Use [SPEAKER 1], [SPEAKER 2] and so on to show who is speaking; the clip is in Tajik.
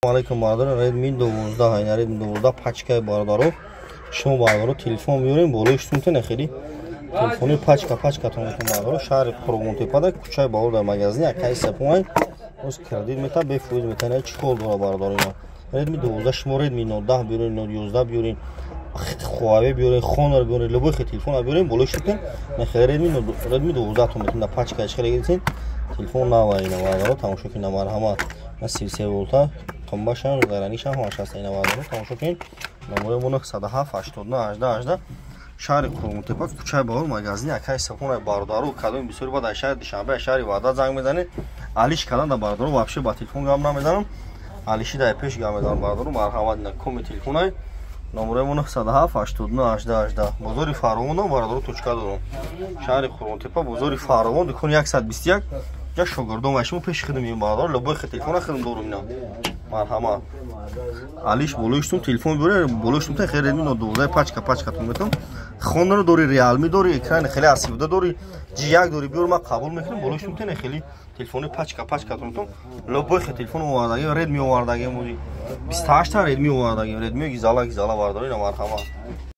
[SPEAKER 1] Алейкум, бародаро. Redmi 12, ина Redmi 12 пачкаи, бародаро. Шумо, бародаро, телефон биёрем, болои штумтена хеле телефони пачка пачкатон метон, бародаро. Шаҳри Қурғонтепада, кӯчаи Баҳор, дар магазини акаи Сепоай. Оз кредит мета, бефоиз мета. Чӣ хол дора, бародаро, ина Redmi 12. Шумо Redmi 9 биёрен, 11 биёрен, Хуавей биёрен, Honor биёрен, любой хе телефон биёрен, болои штумтен хеле Redmi 12 тон метон. Пачка чӣ хеле гирифтен, телефон нава ина, бародаро, тамошо кунед, марҳамат. 33 волта, қимбашам, гаранишам ҳамаш ҳаст ина, бародаро, тамошо кунед. Номерои мо 907 89 18 18, шаҳри Қурғонтепа, кӯчаи Баҳор, магазини акаи Сапона, бародару. Кадоми бисёри баъд аз шаҳри Душанбе, аз шаҳри Ваҳдат занг мезанед. Алиш кардан да, бародару, вообще ба телефон гап намезанам, алиши дар пеш гап мезанам, бародару, марҳамат. Ина коми телефонай. Номерои мо 907 89 18 18. Бозори Фаровон, бародару, точка дорам. Шаҳри Қурғонтепа, бозори Фаровон, дукони 121 ҷа шогирдон ва шумо пеши хидм меем, бародару. Любой телефона хидм дорум ина, марҳамат. Алиш болоиштум телефон биёре, болоиштум та хеле Redmi Note 12 пачка пачкатон метон. Honor дори, Realme дори, экрани хеле асибуда дори, G1 дори, биёр, ма қабул мекунем. Болоиштум тена хеле телефони пачка пачкатон метон. Любой телефон овардагим, Redmi овардагим, 28 та Redmi овардагим, Redmi гизала гизала, бародаро, ина, марҳамат.